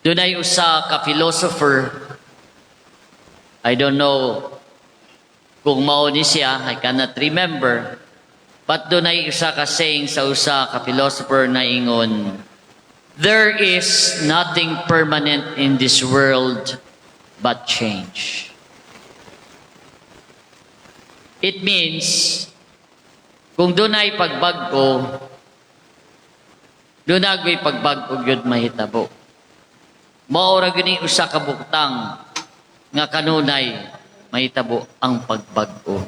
Dunay usa ka philosopher, I don't know kung mao ni siya, I cannot remember, but dunay usa ka saying sa usa ka philosopher na ingon, "There is nothing permanent in this world but change." It means, kung dunay pagbag-o, dunay pagbag-o gyud mahitabo. Mao ra gyud ni usa ka butang nga kanunay mahitabo ang pagbag-o.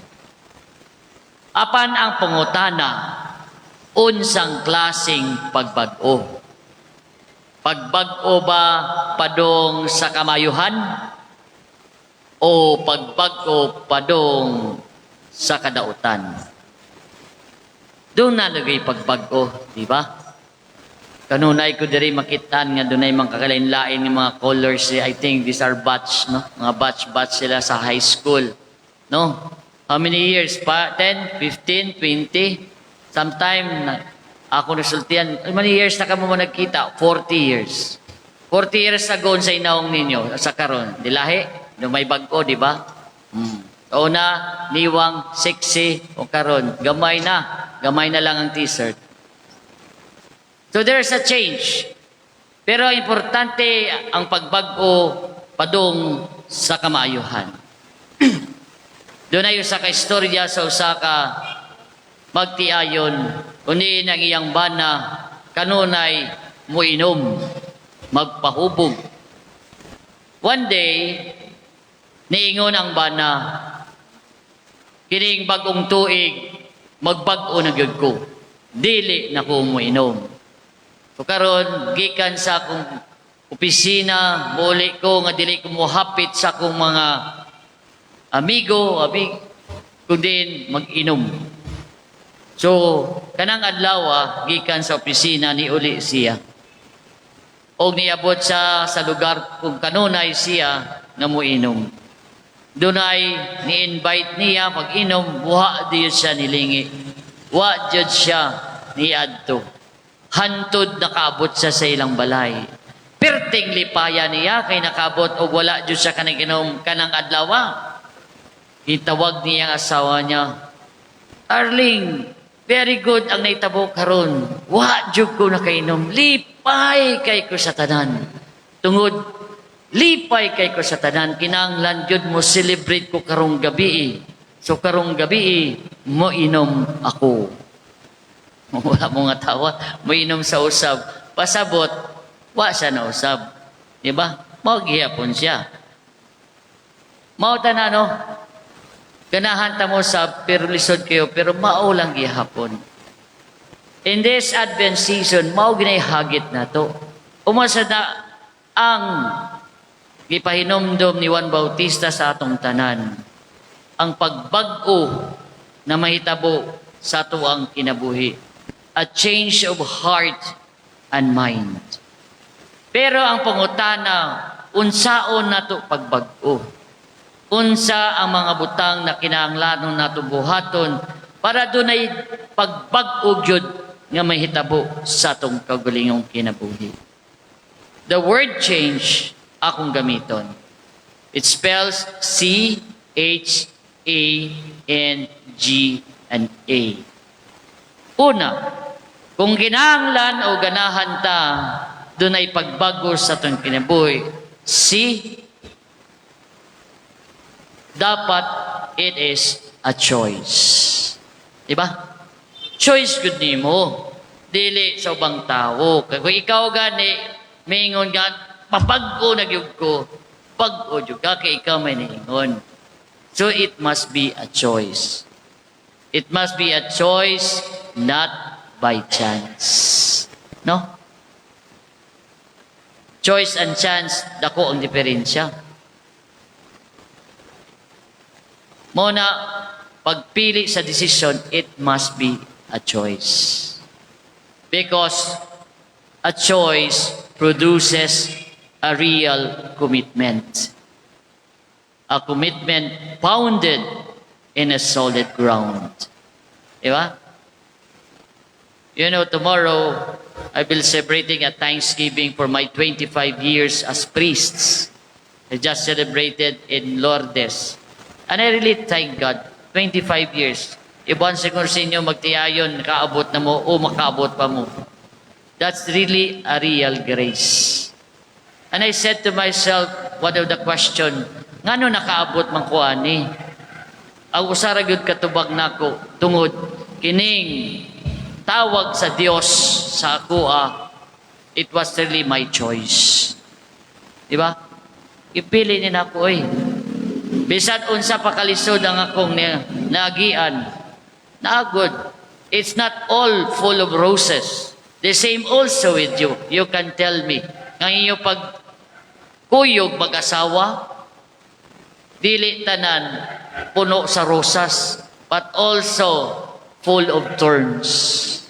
Apan ang pangutana, unsang klaseng pagbag-o? Pagbag-o ba padong sa kamayuhan o pagbag-o padong sa kadautan? Duna lagi pagbag-o, di ba? Kanunay ko diri makitaan nga dunay mga kakalain-lain nga mga colors. I think these are batch, no? Mga batch-batch sila sa high school. No? How many years pa? 10, 15, 20? Sometime, ako nasultian, how many years na kamo mo nagkita? 40 years. 40 years ago sa inawong ninyo, sa karon. Dilahi, no may bag-o, di ba? Una, niwang, sexy, o karon, gamay na. Gamay na lang ang T-shirt. So there's a change. Pero importante ang pagbag-o padung sa kamaayuhan. Dunay usa ka istorya sa usa ka magtiayon, uni ang iyang bana kanunay muinom, magpahubog. One day, niingon ang bana, "Kining bagong tuig, magbag-o na gyud ko. Dili na ko muinom. So karon gikan sa akong opisina, muli ko nga dili ko mohapit sa akong mga amigo, amig, kundi mag-inom." So, kanang adlaw, gikan sa opisina ni uli siya. Og niabot siya sa lugar kung kanunay siya nga muinom. Dunay ni-invite niya pag-inom, wa diyo siya nilingi. Wa jud siya niadto. Hantod nakaabot siya sa ilang balay. Perting lipaya niya kay nakaabot og wala jud siya kanang inom kanang adlaw. Gitawag niya ang asawa niya. "Darling, very good ang naitabo karon. Wa jud ko nakainom. Lipay kay ko sa tanan. Tungod lipay kay ko sa tanan, kinahanglan jud mo celebrate ko karong gabi. So karong gabi mo inom ako." Wala mo nga tawa, mo inom sa usab. Pasabot, wa siya na usab. Di ba? Mao gihapon siya. Mao tanan, no? Ganahan ta mo sab pero lisod kayo, pero mao lang gihapon. In this Advent season, mao ginay hagit nato. Umasa na ang gipahinomdom ni Juan Bautista sa atong tanan. Ang pagbag-o na mahitabo sa atoang kinabuhi. A change of heart and mind. Pero ang pangutana, unsaon nato pagbag-o? Unsa ang mga butang na kinahanglanon nato buhaton para dunay pagbag-o gyud nga mahitabo sa atong kaugalingong kinabuhi? The word "change" akong gamiton. It spells C H A N G and A. Una, kung kinahanglan o ganahan ta dunay pagbag-o sa atong kinabuhi, C, dapat it is a choice. Diba? Choice gud nimo. Dili sa ubang tao. Kay kung ikaw gani, mingon ka, "Pabag-o na gyud ko." Bag-o gyud ka kay ikaw may niingon. So it must be a choice. It must be a choice, not by chance. No? Choice and chance, dako ang diferensya. Mao na, pagpili sa decision, it must be a choice. Because a choice produces a real commitment. A commitment founded in a solid ground. Di ba? Tomorrow, I will celebrating a Thanksgiving for my 25 years as priests. I just celebrated in Lourdes. And I really thank God. 25 years. Iban siguro sa inyo magtiayon, nakaabot na mo o makaabot pa mo. That's really a real grace. And I said to myself, one of the question, ngano nakaabot man ko ani? Ang usa ra gyud katubag nako tungod kining tawag sa Dios sa akoa, it was really my choice. Di ba? Ipili ni nako oy. Bisan unsa pa kalisod ang akong naagian, naagod. It's not all full of roses. The same also with you. You can tell me, nga inyo pag kuyog mag-asawa, dili tanan puno sa rosas, but also full of thorns.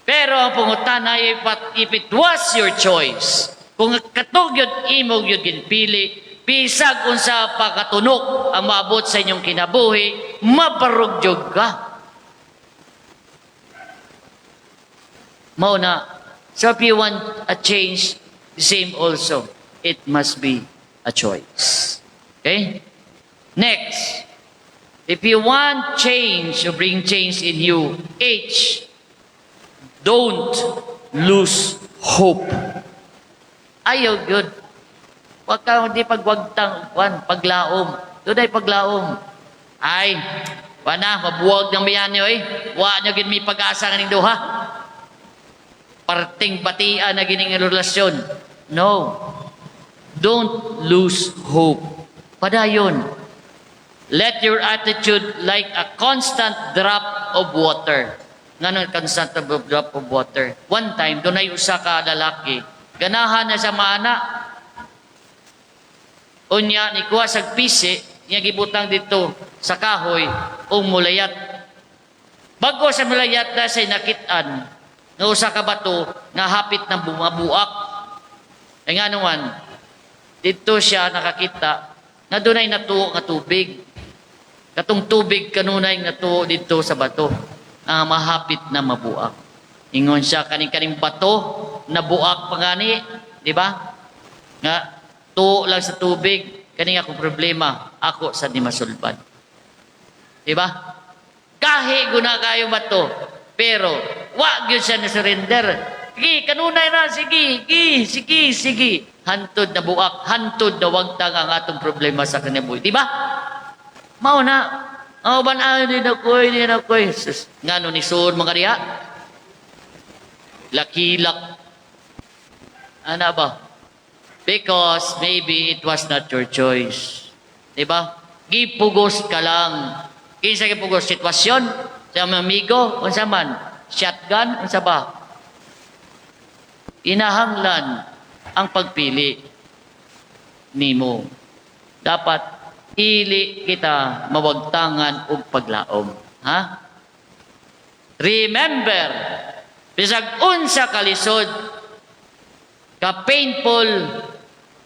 Pero ang pangutana, if it was your choice, kung katong yun imo yun ginpili, bisag unsa pa katunok ang maabot sa inyong kinabuhi, mabarog jud ka. Mao na. So if you want a change, the same also. It must be a choice. Okay? Next, if you want change to bring change in you, H, don't lose hope. Ayaw good. Huwag ka hindi pagwagtang, kwan, paglaom. Doon ay paglaom. Ay, wala, mabuwag ng miyan niyo eh. Wa niyo gid may pag-asa kaning duha. Parting batian na gining relasyon. No. Don't lose hope. Padayon. Let your attitude like a constant drop of water. Ngano constant drop of water? One time, dunay usa ka lalaki. Ganahan na sa maana. Unya, nikuha sa pisi, niya gibutang dito sa kahoy, ug mulayat. Bago sa mulayat na sa nakitaan, nga usa ka bato nga hapit na bumabuak. Ay nga naman, dito siya nakakita nga dunay natuo nga tubig. Katong tubig kanunay natuo dito sa bato nga mahapit na mabuak. Ingon siya kaning kaning bato nabuak pa gani, di ba? Nga tuo lang sa tubig, kaning akong problema, ako sa di masulbad. Di ba? Kahi guna kayo bato, pero wa gyud siya na surrender. Sige, kanunay ra, sige, sige, sige, sige. Hantod na buak, hantod na wagtang ang atong problema sa kinabuhi. Di ba? Mao na. Oh, ban ay di na koy, di na koy. Sus, ngano ni suod mga diha? Lakilak. Ana ba? Because maybe it was not your choice. Di ba? Gipugos ka lang. Kinsa gipugos? Sitwasyon? Sa mga amigo? Unsa man? Shotgun? Unsa ba? Inahanglan ang pagpili nimo. Dapat ili kita mawagtangan og paglaom. Ha? Remember, bisag unsa kalisod, ka painful,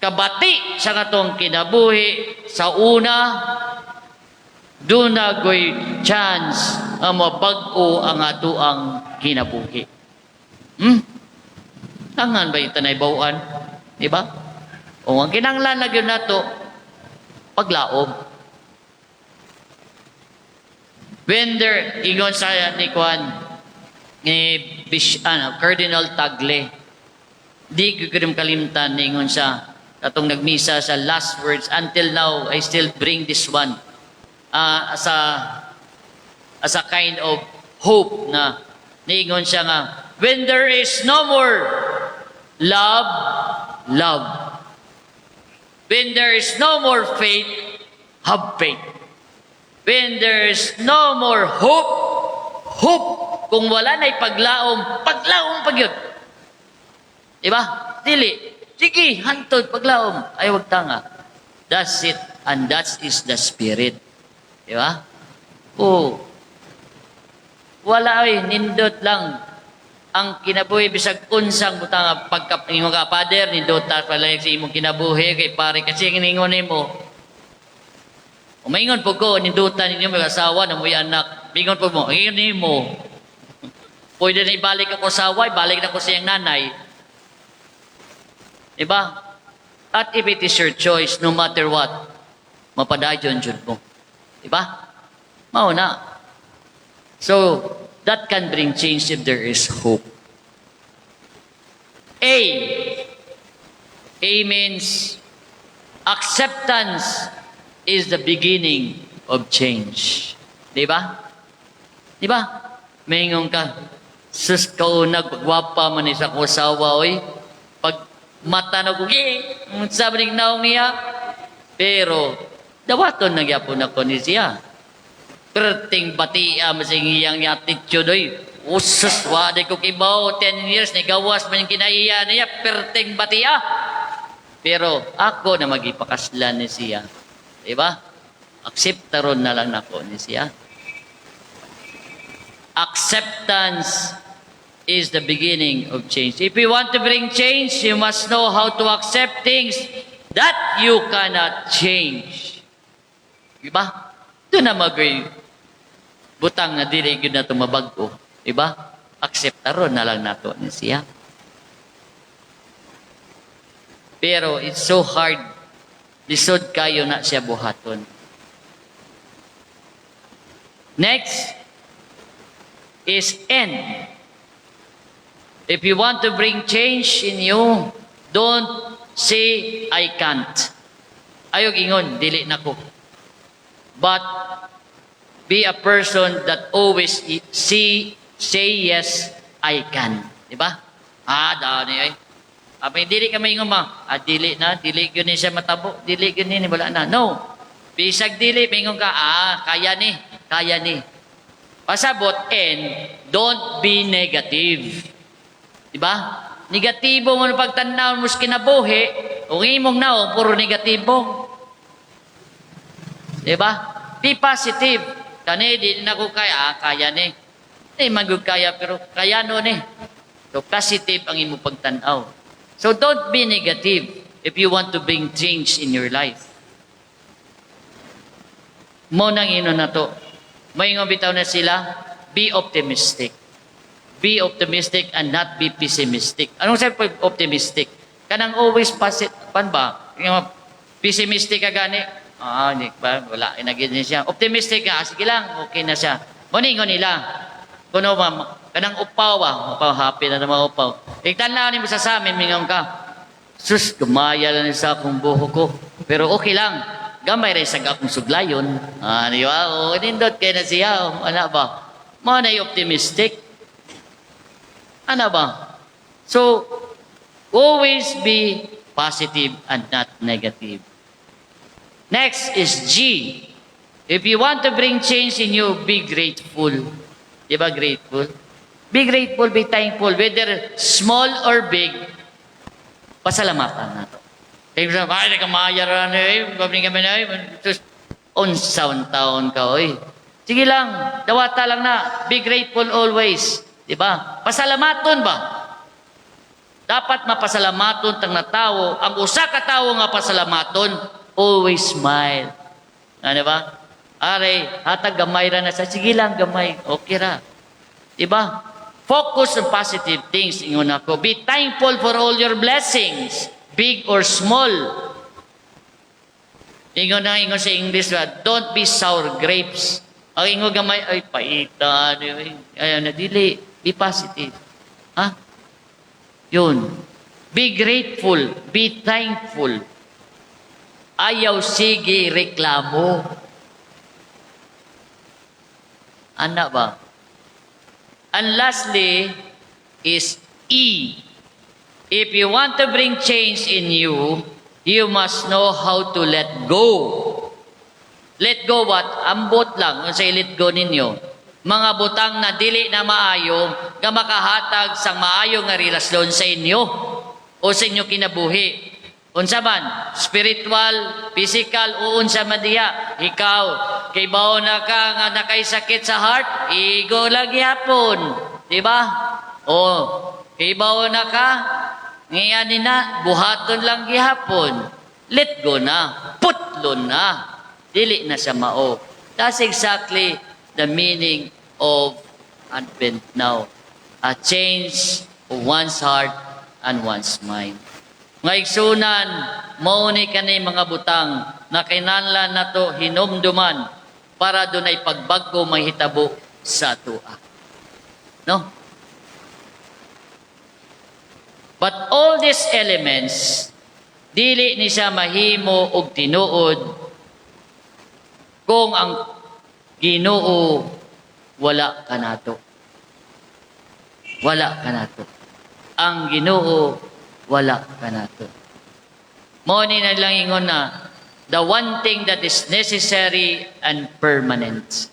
kabati sa katong kinabuhi sa una, duna goy chance nga mabag-o ang atoang kinabuhi. Tangan ba yung tanay bawaan? Di ba? O ang kinanglan na gyud nato, paglaom. When there, ingon sa ni Juan, ni Bish, ano, Cardinal Tagle, di ko krim kalimtan, ningon siya, atong nagmisa sa last words, until now, I still bring this one as a kind of hope na niingon siya nga, "When there is no more love, love. When there is no more faith, have faith. When there is no more hope, hope." Kung wala na'y paglaom, paglaom pag yun. Diba? Dili. Sige, hantod, paglaom. Ay, wag tanga. That's it. And that is the spirit. Diba? Oo. Wala ay, nindot lang ang kinabuhi bisag unsang butang pagka ingon ka, "Father, nindot ta pala sa imong kinabuhi kay pare," kasi ningon nimo. Umaingon po ko, nindutan ninyo mag asawa na mo'y anak. Ingon po mo, ingon nimo. Pwede na ibalik ako sa asawa, ibalik na ko sa iyang nanay. Diba? At if it is your choice, no matter what, mapadayon jud mo. Diba? Mao na. So, that can bring change if there is hope. A. A means acceptance is the beginning of change. Di ba? Di ba? Maingon ka, "Sus, kauna, gwapa man ni sa akong asawa, oy. Pag mata na ko, eh, sabi ng naong niya." Pero, dawaton na gyapon ako ni siya. Perting batia masing iyang attitude, oy. Usus, wa di ko kibaw, 10 years, ni gawas man yung kinaiya niya, perting batia. Pero ako na magipakaslan ni siya. Diba? Acceptaron na lang nako ni siya. Acceptance is the beginning of change. If you want to bring change, you must know how to accept things that you cannot change. Diba? Doon na magoy butang nga dili gyud na mabag-o. Diba? Acceptaron na lang nato ni siya. Pero it's so hard. Lisod kayo na siya buhaton. Next is N. If you want to bring change in you, don't say, "I can't." Ayaw ingon, "Dili na ko." But be a person that always say, "Yes, I can." Di ba? Ah, dani ay. Apay dili ka maingon ba? "Ah, dili na, dili gyud ni siya matabo, dili gyud ni, wala na." No. Bisag dili, maingon ka, "Ah, kaya ni, kaya ni." Pasabot, and don't be negative. Di ba? Negatibo mo na pagtanaw mo sa kinabuhi, kung imong naong, puro negatibo. Di ba? Be positive. "Kani, di na ko kaya, ah, kaya ni. Di man gud kaya, pero kaya no ni." So, positive ang imong pagtanaw. So, don't be negative if you want to bring change in your life. Mo nang ino na to. May bitaw na sila, be optimistic. Be optimistic and not be pessimistic. Anong sabi pag optimistic? Kanang always positive, pan ba? Yung pessimistic ka gani, ah, hindi ba, wala, inagin niya siya. Optimistic ka, ah, sige lang, okay na siya. Muningon nila. Kuno ba, kanang upaw ba, upaw, happy na naman upaw. Iktan ni mo sa amin, mingon ka, "Sus, gumaya lang sa akong buhok ko. Pero okay lang, gamay rin sa akong suglayon." Ah, di ba? O, nindot kay na siya. O, ano ba? Mo na optimistic. Ano ba? So, always be positive and not negative. Next is G. If you want to bring change in you, be grateful. Di ba grateful? Be grateful, be thankful. Whether small or big, pasalamatan nato. Kaya sabi, "Ay, nakamaya ra na eh, kami kami na eh, unsaon taon ka, oy." Sige lang, dawata lang na. Be grateful always. Di ba? Pasalamaton ba? Dapat mapasalamaton tang na tawo. Ang usa ka tawo nga pasalamaton, always smile. Ano ba? Are, hatag gamay ra na sa, sige lang gamay, okay ra. Diba? Focus on positive things, ingon ako. Be thankful for all your blessings, big or small. Ingon na ingon sa English ba, don't be sour grapes. Ang ingon gamay, "Ay, paita, ay, ay, na, dili, be positive." Ha? Yun. Be grateful, be thankful. Ayaw sige reklamo. Ana ba? And lastly is E. If you want to bring change in you, you must know how to let go. Let go what? Ambot lang. Kung sa let go ninyo. Mga butang na dili na maayo, nga makahatag sang maayo nga relasyon sa inyo o sa inyo kinabuhi. Unsa man, spiritual, physical, o unsa man diya. Ikaw, kay bawo na ka nga nakay sakit sa heart, igo lagi hapon. Di ba? O, kay bawo na ka, ngayon ni na, buhaton lang gihapon. Let go na, putlon na. Dili na sa mao. That's exactly the meaning of Advent now. A change of one's heart and one's mind. Mga igsunan, mao ni kani mga butang na kinahanglan nato hinumduman para dunay pagbag-o mahitabo sa atoa. No? But all these elements, dili ni siya mahimo og tinuod kung ang Ginoo wala kanato. Wala kanato. Ang Ginoo wala kanato. Mao ni na lang ingon na the one thing that is necessary and permanent.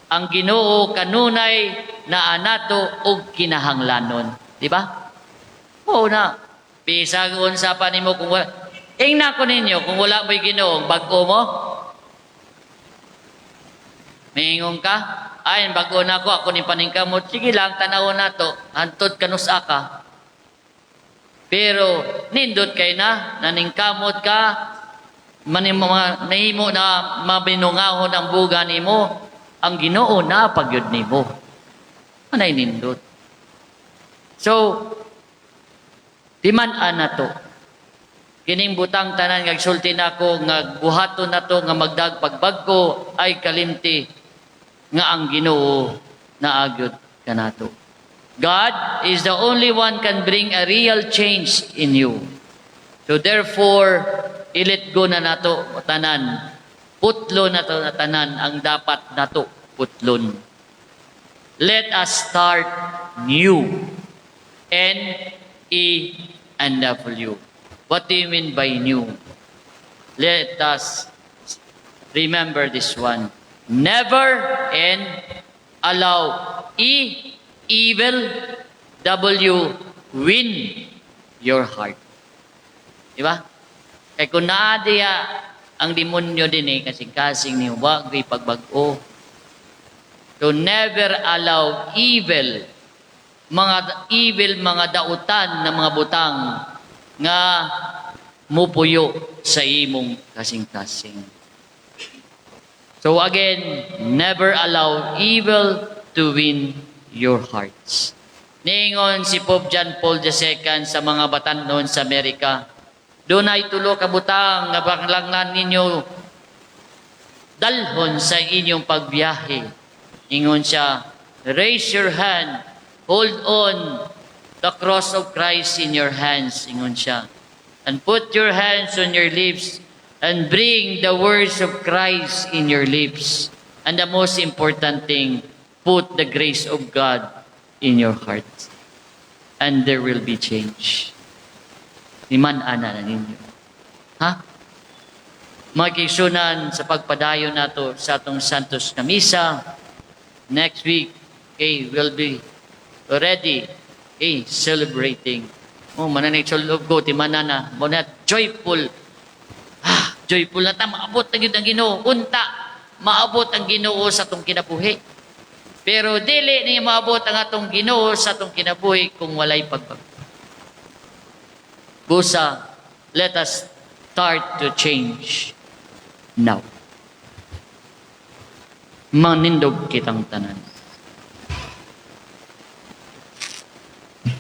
Ang Ginoo kanunay naa nato og kinahanglanon, di ba? Oo na. Bisag unsa pa nimo kung wala. Ingna ko ninyo, kung wala mo'y Ginoo, bag-o mo? Miingon ka? "Ay, bag-o na ako, ako ni paningkamot." Sige lang, tanaw na to. Hantod kanusa ka. Pero nindot kay na, naningkamot ka, manim, mga, nahimo na mabinungahon ang buga nimo, ang Ginoo na pagyud nimo. Anay nindot. So, timan-an na to. Kining butang tanan nga sulti nako nga buhaton nato nga magdag pagbag-o ay kalimti nga ang Ginoo naa gyud kanato. God is the only one can bring a real change in you. So therefore, i-let go na nato tanan. Putlo na to na tanan ang dapat nato putlon. Let us start new. N E and W. What do you mean by new? Let us remember this one. Never and allow E evil W win your heart. Di ba? Kay kung naa diya ang demonyo din eh, kasing-kasing ni wag pagbag-o. So never allow evil, mga evil, mga dautan na mga butang nga mupuyo sa imong kasing-kasing. So again, never allow evil to win your hearts. Niingon si Pope John Paul II sa mga batanon sa Amerika, "Dunay tulo ka butang nga kinahanglan ninyo dalhon sa inyong pagbiyahe." Ingon siya, "Raise your hand, hold on the cross of Christ in your hands," ingon siya. "And put your hands on your lips and bring the words of Christ in your lips. And the most important thing, put the grace of God in your heart. And there will be change." Timan-ana na ninyo. Ha? Mga kaigsunan, sa pagpadayon nato sa atong Santos na Misa, next week, okay, we'll be already, okay, celebrating. Oh, mananig sa loob ko, timan-ana, mo na joyful. Ah, joyful na ta, maabot na gyud ang Ginoo. Unta, maabot ang Ginoo sa atong kinabuhi. Pero dili ni maabot ang atong Ginoo sa atong kinabuhi kung walay pagbag. Busa, let us start to change now. Manindog kitang tanan.